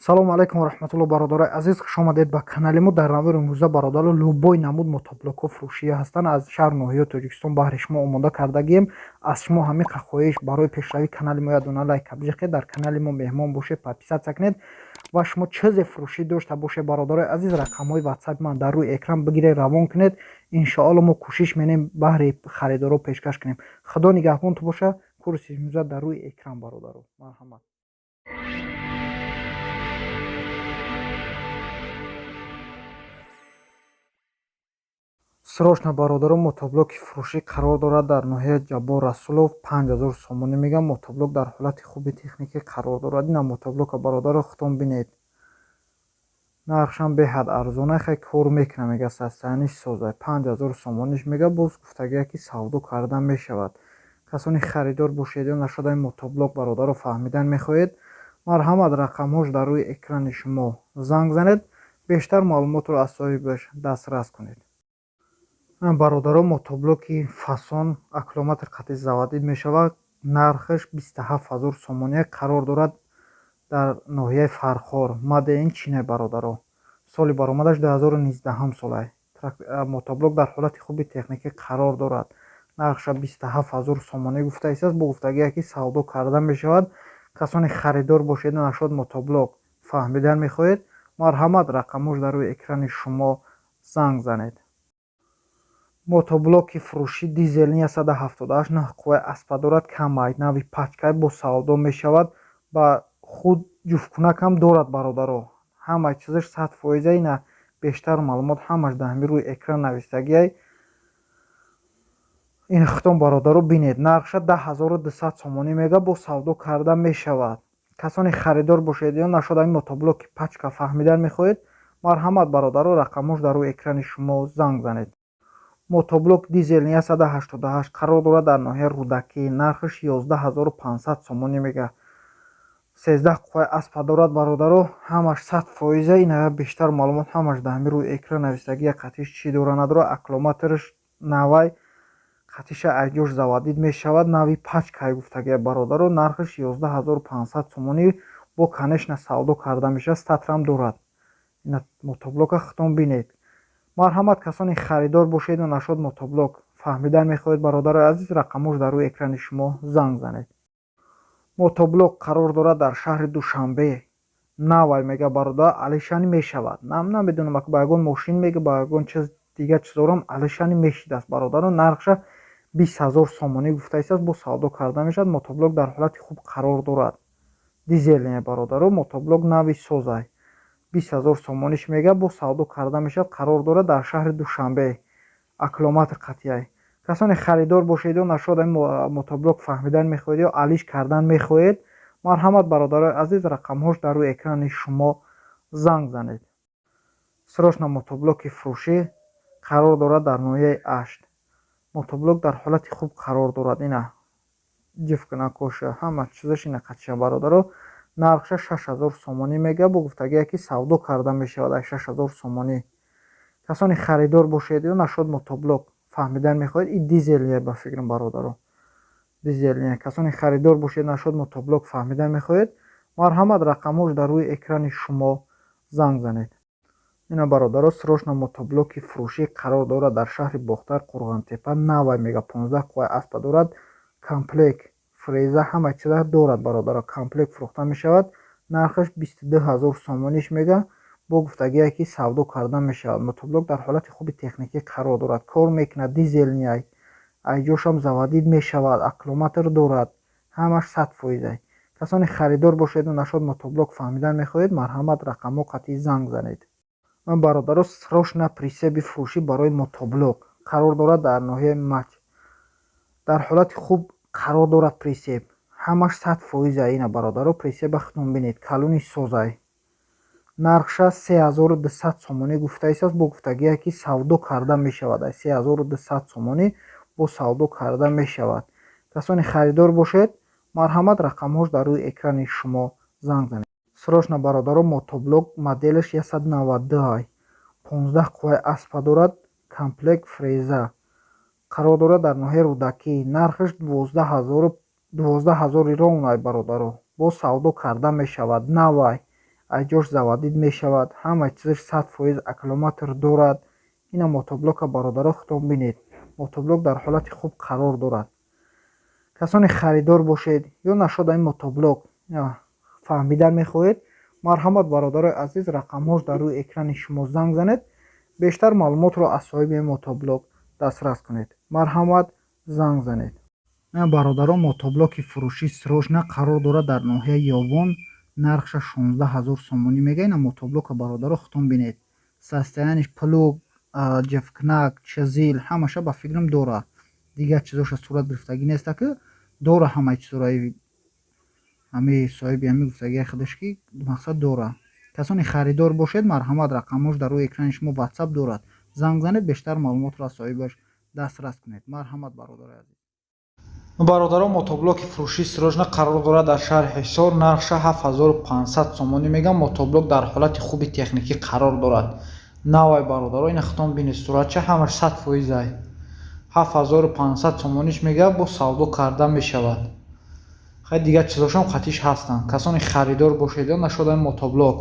Салому алайкум ва раҳматулло, бародарои азиз, хуш омадед ба канали мо. Дар навори имрӯза, бародаро, любой намуд мотоблокҳо фурӯшия ҳастанд, аз шаҳру ноҳияи Тоҷикистон баҳри шумо омода кардагием. Аз шумо ҳамин хоҳиш: барои пешравии канали мо як дона лайк бижиқед, дар канали мо меҳмон бошед, подписаться кунед. Ва шумо чизе фурӯшӣ дошта бошед, бародарои азиз, рақамҳои ватсапи ман дар рӯи экран бигиред, равон кунед. Иншоалло, мо кӯшиш менем, баҳри харидоро пешкаш кунем. Худо нигаҳбонту боша. Курси имрӯза дар рӯи экран, бародаро, марҳамат. Срочно, бародаро, мотоблоки фурӯшӣ қарор дорад дар ноҳияи Ҷаббор Расулов, 5000 сомонӣ мегӯям. Мотоблок дар ҳолати хуби техникӣ қарор дорад. Ина мотоблока, бародаро, худтон бинед. Нархшам беҳад арзона, хай кор мекуна, мега, состояниш созай. 5000 сомониш мега, боз гуфтагия, ки савдо карда мешавад. Касони харидор бошед ё нашудаи мотоблок, бародаро, фаҳмидан мехоҳед, марҳамат, рақамҳош дар рӯи экрани шумо, занг занед, бештар маълумотро аз соҳибаш дастрас кунед. Бародаро, мотоблоки фасон, аккумулятор қатъи заводить мешавад, нархаш 27 000 сомония, қарор дорад дар ноҳияи Фархор, мадеин чине, бародаро. Соли баромадаш 2019 солай. Мотоблок дар ҳолати хуби техникӣ қарор дорад. Нархша 27 000 сомонӣ гуфта истааст, бо гуфтагие, ки савдо карда мешавад. Касоне харидор бошед, нашуд мотоблок фаҳмидан мехоҳед, марҳамат, рақамҳош дар рӯи экрани шумо, занг занед. Мотоблоки фурӯшӣ дизелни 178, 9 қувваи аспа дорад, камай, нави пачкай, бо савдо мешавад. Ба худ ҷуфткунакам дорад, бародаро, ҳамаи чизаш 100%. Ина бештар маълумот ҳамаш дар ҳамин рӯи экран навистагиай. Ин худтон, бародаро, бинед. Нархша 10 200 сомонӣ мега, бо савдо карда мешавад. Касоне харидор бошед ё нашуд ҳамин мотоблоки пачка фаҳмидан мехоҳед, марҳамат, бародаро, рақамҳош дар рӯи экрани шумо, занг занед. Мотоблок дизелни 188, қарор дорад дар ноҳияи Рӯдакӣ, нархаш 11 500 сомонӣ мега, 13 қувваи аспа дорад, бародаро, ҳамаш 100%. Ина бештар маълумот ҳамаш дар ҳамин рӯи экран навистагия, қатиш чӣ дора, надора. Аккумулятораш навай, қатиша айҷош заводить мешавад, нави пачкай гуфтагия, бародаро. Нархаш 11 500 сомонӣ, бо, конечно, савдо карда мешавад. Статрам дорад. Ина мотоблока худтон бинед. Марҳамат, касоне харидор бошед ва нашуд мотоблок фаҳмидан мехоҳед, бародарои азиз, рақамҳош дар рӯи экрани шумо, занг занед. Мотоблок қарор дорад дар шаҳри Душанбе, навай мега, бародар, алишани мешавад. Намедонам, ба ягон мошин мега, ба ягон чиз дигар чизорам алишани мешидааст, бародаро. Нархша 20 000 сомонӣ гуфта истааст, бо савдо карда мешавад. Мотоблок дар ҳолати хуб қарор дорад, дизелне, бародаро, мотоблок нави созай. 20 000 сомониш мега, бо савдо карда мешавад. Қарор дорад дар шаҳри Душанбе, аккумулятор қатъияй. Касоне харидор бошед ё нашуд ҳамин мотоблок фаҳмидан мехоҳед ё алиш кардан мехоҳед, марҳамат, бародарои азиз, рақамҳош дар рӯи экрани шумо, занг занед. Срочно, мотоблоки фурӯшӣ қарор дорад дар ноҳияи Ашт. Мотоблок дар ҳолати хуб қарор дорад. Ина ҷифкунакоша, ҳама чизаш ина қатиша, бародаро. Нархша 6000 сомонӣ мега, бо гуфтагие, ки савдо карда мешавад аз 6000 сомонӣ. Касоне харидор бошед ё нашуд мотоблок фаҳмидан мехоҳед, и дизелие ба фикрам, бародаро, дизелие. Касоне харидор бошед, нашуд мотоблок фаҳмидан мехоҳед, марҳамат, рақамҳош дар рӯи экрани шумо, занг занед. Ина, бародаро, срочно, мотоблоки фурӯшӣ қарор дорад дар шаҳри Бохтар, Қурғонтепа, навай мега, 15 қувваи аспа дорад, комплект, фреза, ҳама чиза дорад, бародаро, комплект фурӯхта мешавад. Нархаш 22 000 сомониш мега, бо гуфтагие, ки савдо карда мешавад. Мотоблок дар ҳолати хуби техникӣ қарор дорад, кор мекунад, дизелниай, айҷошам заводить мешавад, аккумулятор дорад, ҳамаш 100%. Касоне харидор бошеду нашуд мотоблок фаҳмидан мехоҳед, марҳамат, рақамҳо қатъӣ занг занед. Бародаро, срочно, прицепи фурӯшӣ барои мотоблок қарор дорад дар ноҳияи Мач, дар ҳолати хуб қарор дорад прицеп, ҳамаш 100%. Ина, бародаро, прицепа худтон бинед, калони созай. Нархша 3200 сомонӣ гуфта истааст, бо гуфтагие, ки савдо карда мешавад. Аз 3200 сомонӣ бо савдо карда мешавад. Касоне харидор бошед, марҳамат, рақамҳош дар рӯи экрани шумо, занг занед. Срочно, бародаро, мотоблок моделаш 192, 15 қувваи аспа дорад, комплект, фреза, қарор дорад дар ноҳияи Рӯдакӣ. Нархаш 12 000 ровнай, бародаро, бо савдо карда мешавад. Навай. Айҷош заводить мешавад, ҳама чизаш 100% аккумулятор дорад. Ина мотоблока, бародаро, худтон бинед, мотоблок дар ҳолати хуб қарор дорад. Касоне харидор бошед ё нашод ин мотоблок фаҳмидан мехоҳед, марҳамат, бародарои азиз, рақамҳош дар рӯи экрани шумо, занг занед, бештар маълумотро аз соҳиби мотоблок дастрас кунед. Марҳамат, занг занед. Бародарон, мотоблоки фурӯшӣ срочно қарор дорад дар ноҳияи Ёвон, нархша 16 000 сомонӣ мега. Ина мотоблока, бародаро, худтон бинед, состояние ш, плуг, ҷифкнак, чизил, ҳамаша ба фикрам дора. Дигар чизоша сурат гирифтагӣ неста, ки дора ҳамаи чизоро. Ҳами соҳиби ҳами гуфтагии худаш, ки мақсад дора. Касоне харидор бошед, марҳамат, рақамҳош дар рӯи экрани шумо, Ватсап дорад, занг занед, бештар маълумотро аз соҳибаш дастрас кунед. Марҳамат, бародари азиз. Бародарон, мотоблоки фурӯшӣ срочно қарор дорад дар шаҳри Ҳисор, нархша 7500 сомонӣ мегӯям. Мотоблок дар ҳолати хуби техникӣ қарор дорад, навай, бародаро. Ина худтон бинед, суратча, ҳамаш 100%-ай. 7500 сомониш мега, бо савдо карда мешавад. Хай, дигар чизошам қатиш ҳастанд. Касоне харидор бошед ё нашода мотоблок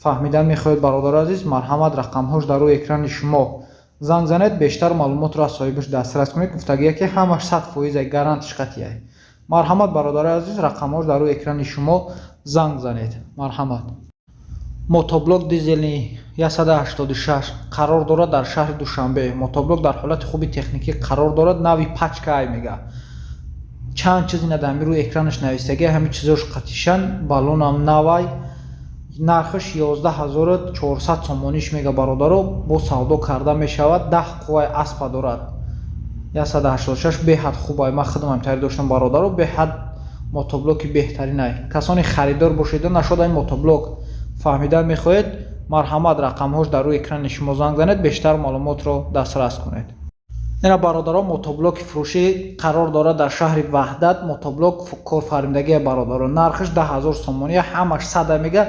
фаҳмидан мехоҳед, бародари азиз, марҳамат, рақамҳош дар рӯи экрани шумо, занг занед, бештар маълумотро аз соҳибаш дастрас кунед. Гуфтагия, ки ҳамаш 100%-ай, гарантиш қатъияй. Марҳамат, бародари азиз, рақамҳош дар рӯи экрани шумо, занг занед, марҳамат. Мотоблок дизельный 186 қарор дорад дар шаҳри Душанбе. Мотоблок дар ҳолати хуби техникӣ қарор дорад, нави пачка-ай мега. Чанд чиз ина дар рӯи экранаш навистагия, ҳамин чизош қатишан, баллонам навай. Нархаш 11 400 сомониш мега, бародаро, бо савдо карда мешавад. 10 қувваи аспа дорад, 186, беҳад хубай. Ман худам тари доштам, бародаро, беҳад мотоблоки беҳтаринай. Касоне харидор бошеду нашода ин мотоблок фаҳмидан мехоҳед, марҳамат, рақамҳош дар рӯи экрани шумо, занг занед, бештар маълумотро дастрас кунед. Ина, бародаро, мотоблоки фурӯшӣ қарор дорад дар шаҳри Ваҳдат. Мотоблок корфармидагия, бародаро, нархаш 10 000 сомония, ҳамаш сада мега.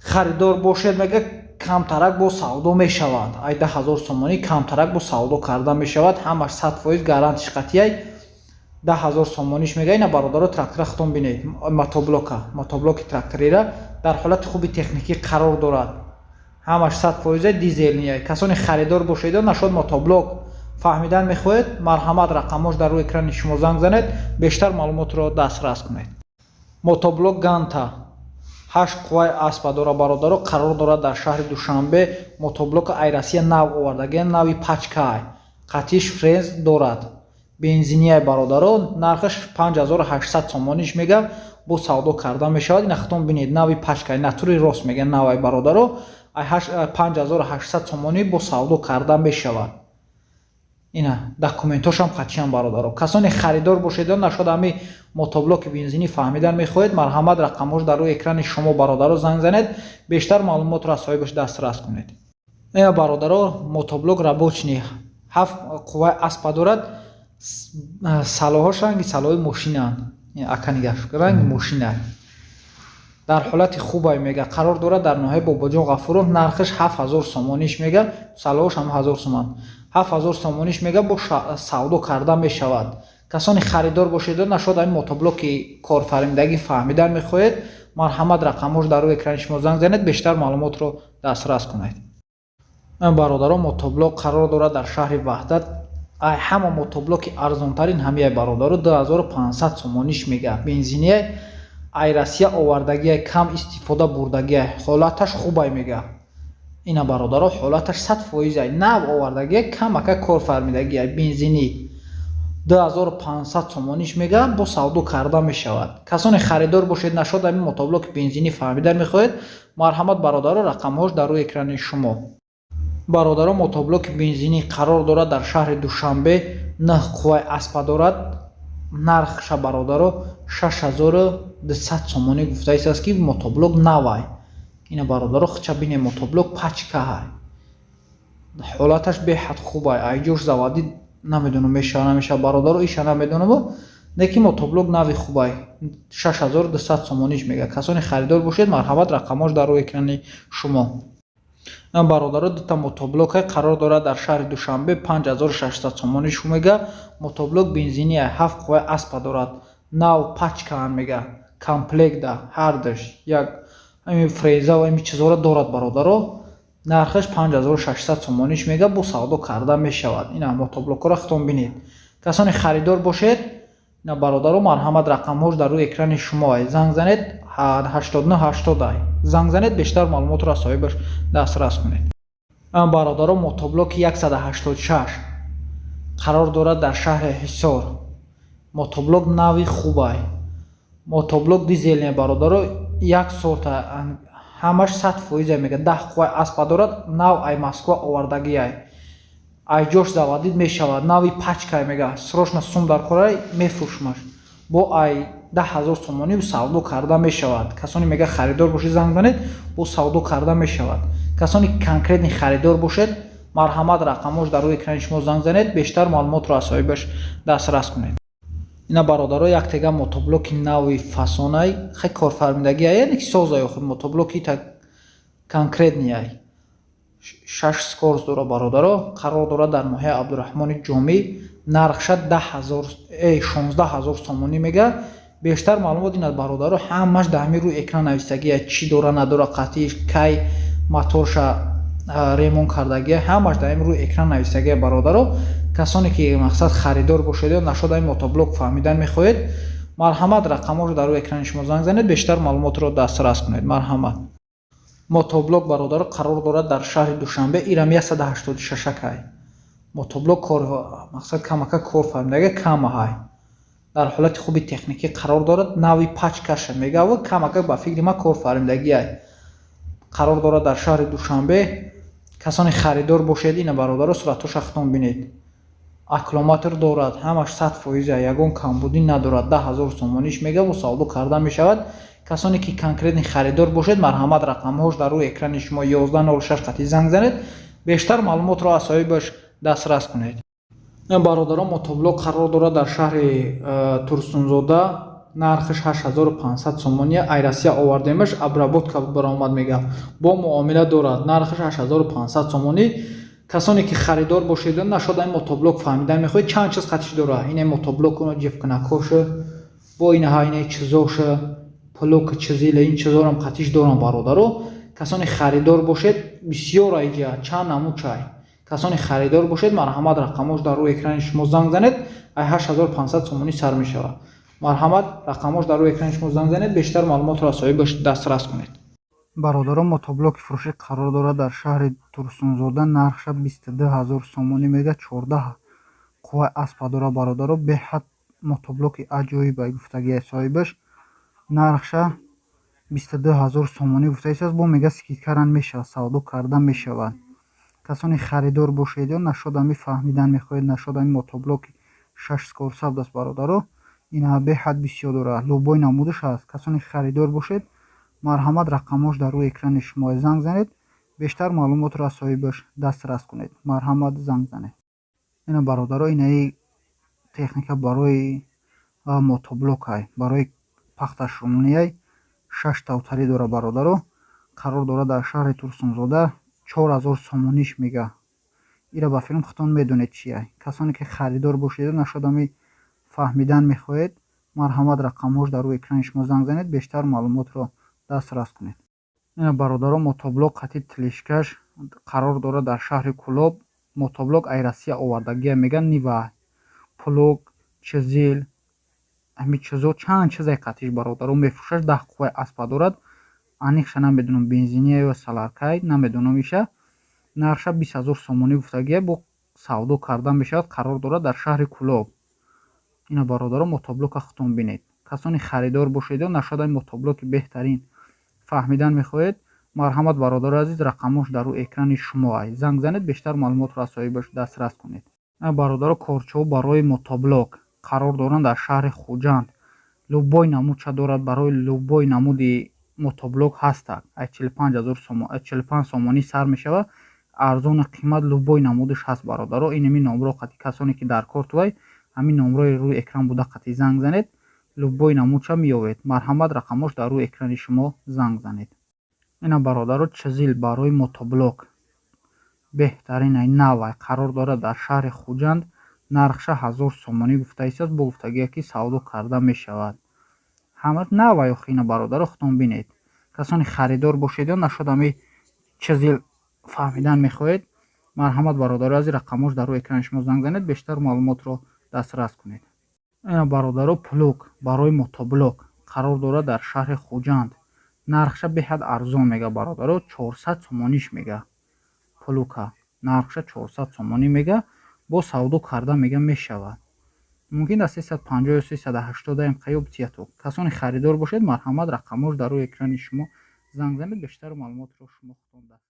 Харидор бошед, мега, камтарак бо савдо мешавад. Ай 10 000 сомонӣ камтарак бо савдо карда мешавад, ҳамаш 100% гарантиш қатъияй. 10 000 сомониш мега. Ина, бародаро, трактора худтон бинед, мотоблока, мотоблоки тракторира дар ҳолати хуби техникӣ қарор дорад, ҳамаш 100%-а, дизельный я. Касоне харидор бошеду нашод мотоблок фаҳмидан мехоҳед, марҳамат, рақамҳош дар рӯи экрани шумо, занг занед, бештар маълумотро дастрас кунед. Мотоблок Ганта ҳашт қувваи аспа дора, бародаро, қарор дорад дар шаҳри Душанбе. Мотоблока ай Россия нав овардагия, нави пачкаай, қатиш фрез дорад, бензинияй, бародаро. Нархаш 5800 сомониш мега, бо савдо карда мешавад. Ина худтон бинед, нави пачкай, натури рост мега, навай, бародаро, 5800 сомонӣ бо савдо карда мешавад. Ина документошам қатишам, бародаро. Касоне харидор бошед, нашод ҳами мотоблоки бензинӣ фаҳмидан мехоҳед, марҳамат, рақамҳош дар рӯи экрани шумо, бародаро, занг занед, бештар маълумотро аз соҳибаш дастрас кунед. Ина, бародаро, мотоблок рабочий, ҳафт қувваи аспа дорад, салоҳош ранги салоҳи мошинаанд. Ака, нигаҳ, ранги мошина, дар ҳолати хубай мега. Қарор дорад дар ноҳияи Бобоҷон Ғафуров, нархаш 7000 сомониш мега, салоҳош ҳам 1000 сомон, 7000 сомониш мега, бо савдо карда мешавад. Касоне харидор бошеду нашод ҳамин мотоблоки корфармидагӣ фаҳмидан мехоҳед, марҳамат, рақамҳош дар рӯи экрани шумо, занг занед, бештар маълумотро дастрас кунед. Бародарон, мотоблок қарор дорад дар шаҳри Ваҳдат. Ай ҳама мотоблоки арзонтарин ҳамияй, бародаро, 2500 сомониш мега, бензиния, ай Россия овардагиай, кам истифода бурдагиай, ҳолаташ хубай мега. Ина, бародаро, ҳолаташ 100%-ай, нав овардагиай, камака кор фармидагиай, бензинӣ, 2500 сомониш мега, бо савдо карда мешавад. Касоне харидор бошед, нашод ҳамин мотоблоки бензинӣ фаҳмидан мехоҳед, марҳамат, бародаро, рақамҳош дар рӯи экрани шумо. Бародаро, мотоблоки бензинӣ қарор дорад дар шаҳри Душанбе, нӯҳ қувваи аспа дорад. Нархша, бародаро, 6200 сомонӣ гуфтаистааст, ки мотоблок навай. Ина, бародаро, хча бине, мотоблок пачкаҳай, ҳолаташ беҳад хубай. Айҷош заводить намедонам мешава, намешава, бародаро, иша намедонам, лекин мотоблок нави хубай, 6200 сомониш мега. Касоне харидор бошед, марҳамат, рақамҳош дар рӯи экрани шумо. Бародаро, дута мотоблока қарор дорад дар шаҳри Душанбе, 5600 сомониш мега. Мотоблок бензиния, ҳафт қувваи аспа дорад, нав пачкаан мега, комплекта ҳардаш як. Ҳамин фреза ва ҳамин чизҳоро дорад, бародаро. Нархаш 5600 сомониш мега, бо савдо карда мешавад. Ина мотоблокҳоро худтон бинед. Касоне харидор бошед, ина, бародаро, марҳамат, рақамҳош дар рӯи экрани шумо. Занг занед, 89 80 занг занед, бештар маълумотро аз соҳибаш дастрас кунед. Бародаро, мотоблоки 186 қарор дорад дар шаҳри Ҳисор. Мотоблок нави хубай, мотоблок дизельный, бародаро, як сорта, ҳамаш 100% мега, 10 қувваи аспа дорад, нав ай Москва овардагиай, ай ҷош заводить мешавад, нави пачкай мега. Срочно сум дар корай, мефурӯшмаш, бо ай 10 000 сомонӣ савдо карда мешавад. Касоне мега харидор бошед, занг занед, бо савдо карда мешавад. Касоне конкретный харидор бошед, марҳамат, рақамҳош дар рӯи экрани шумо, занг занед, бештар маълумотро аз соҳибаш дастрас кунед. Ина, бародаро, як тега мотоблоки нави фасонай, хе корфармидагиай, яъне ки созай, охир мотоблоки так конкретный ай, шаш скорость дора, бародаро, қарор дорад дар ноҳияи Абдураҳмони Ҷомӣ. Нархша 10 000, 16 000 сомонӣ мега. Бештар маълумот ин аст, бародаро, ҳамаш дар ҳамин рӯи экран нависагия, чӣ дора, надора, қатиш кай моторша ремонт кардагия, ҳамаш дар ҳамин рӯи экран нависагия, бародаро. Касоне ки мақсад харидор бошед ё нашод ҳамин мотоблок фаҳмидан мехоҳед, марҳамат, рақамҳоро дар рӯи экрани шумо, занг занед, бештар маълумотро дастрас кунед. Марҳамат. Мотоблок, бародаро, қарор дорад дар шаҳри Душанбе. Ирам 186 кай мотоблок, кор мақсад камака кор фаҳмидага, камаҳай, дар ҳолати хуби техникӣ қарор дорад, нави пачкаша мегава, камака ба фикри ман кор фаҳмидагиай, қарор дорад дар шаҳри Душанбе. Касоне харидор бошед, ина, бародаро, суратҳоша худтон бинед. Аккумулятор дорад, ҳамаш 100%, ягон камбудӣ надорад. 10 000 сомониш мегаву савдо карда мешавад. Касоне ки конкретный харидор бошед, марҳамат, рақамҳош дар рӯи экрани шумо, 1106 қатӣ занг занед, бештар маълумотро аз соҳибаш дастрас кунед. Бародарон, мотоблок қарор дорад дар шаҳри Турсунзода. Нархаш 8500 сомони. Ай Россия овардемаш, обработка баромад мега, бо муомила дорад. Нархаш 8500 сомонӣ. Касоне ки харидор бошед, нашод ин мотоблок фаҳмидан мехоҳед, чанд чиз қатиш дорад. Ина мотоблок, ҷифкунакоша, бо инаҳа, ина чизоша, плуг, чизила, ин чизорам қатиш дорам, бародаро. Касоне харидор бошед, бисёр айҷа чанд намуд чай. Касоне харидор бошед, марҳамат, рақамҳош дар рӯи экрани шумо, занг занед, ай 8500 сомонӣ сар мешавад. Марҳамат, рақамҳош дар рӯи экрани шумо, занг занед, бештар маълумотро аз соҳибаш дастрас кунед. Бародарон, мотоблоки фурӯшӣ қарор дорад дар шаҳри Турсунзода. Нархша 22 000 сомонӣ мега, 14 қувваи аспа дорад, бародаро. Беҳад мотоблоки аҷоиб гуфтагиай соҳибаш. Нархша 22 000 сомонӣ гуфтаистааст, бо мега скидка ран мешавад, савдо карда мешавад. Касоне харидор бошед ё нашод ами фаҳмидан мехоҳед, нашод ами мотоблоки шаш скорость аст, бародаро, ина беҳад бисёр дорад, любой намудаш ҳаст. Касоне харидор бошед, марҳамат, рақамҳош дар рӯи экрани шумо, занг занед, бештар маълумотро аз соҳибаш дастрас кунед. Марҳамат, занг занед. Ина, бародаро, инаи техника барои мотоблокай, барои пахташумнияй, шаш тавтарӣ дорад, бародаро, қарор дорад дар шаҳри Турсунзода. 4000 сомониш мега. Ира ба филм худтон медонед чия. Касоне ки харидор бошед, нашод ами фаҳмидан мехоҳед, марҳамат, рақамҳош дар рӯи экрани шумо, занг занед, бештар маълумотро дастрас кунед. Ина, бародаро, мотоблок қати тележка ш қарор дорад дар шаҳри Кӯлоб. Мотоблок ай Россия овардагия меган, нива, плуг, чизил, ҳамин чизо, чанд чизе қатиш, бародаро, мефурӯшаш. 10 қувваи аспа дорад. Аниқша намедонам, бензиния ё солярка й, намедонам иша. Нархша 20 000 сомонӣ гуфтагия, бо савдо карда мешавад. Қарор дорад дар шаҳри Кӯлоб. Ина, бародаро, мотоблока худтон бинед. Касоне харидор бошед ё нашод ами мотоблоки беҳтарин фаҳмидан мехоҳед, марҳамат, бародари азиз, рақамҳош дар рӯи экрани шумо, занг занед, бештар маълумотро аз соҳибаш дастрас кунед. Бародаро, корчаҳо барои мотоблок қарор доранд дар шаҳри Хуҷанд. Любой намудша дорад, барои любой намуди мотоблок ҳастак. Аз 45 сомонӣ сар мешавад, арзону қимат, любой намудаш ҳаст, бародаро. Инами номро қати, касоне ки дар кор тувай, ҳамин номрои рӯи экран буда қати занг занед, любой намудша меёбед. Марҳамат, рақамҳош дар рӯи экрани шумо, занг занед. Ина, бародаро, чизил барои мотоблок беҳтаринай, навай, қарор дорад дар шаҳри Хуҷанд. Нархша 1000 сомонӣ гуфтаистааст, бо гуфтагия ки савдо карда мешавад. Ҳама навай охи. Ина, бародаро, худтон бинед. Касоне харидор бошед ё нашуд ҳами чизи фаҳмидан мехоҳед, марҳамат, бародаро, аз рақамош дар рӯи экрани шумо занг занед, бештар маълумотро дастрас кунед. Ина, бародаро, плуг барои мотоблок қарор дорад дар шаҳри Хуҷанд. Нархша беҳад арзон мега, бародаро, 400 сомониш мега. Плуга нархша 400 сомонӣ мега, бо савдо карда мега мешавад. Мумкин дар 350 ё 380 ам қаёб тияту. Касоне харидор бошед, марҳамат, рақамош дар рӯи экрани шумо, занг занед, бештар маълумотро шумо худтон даст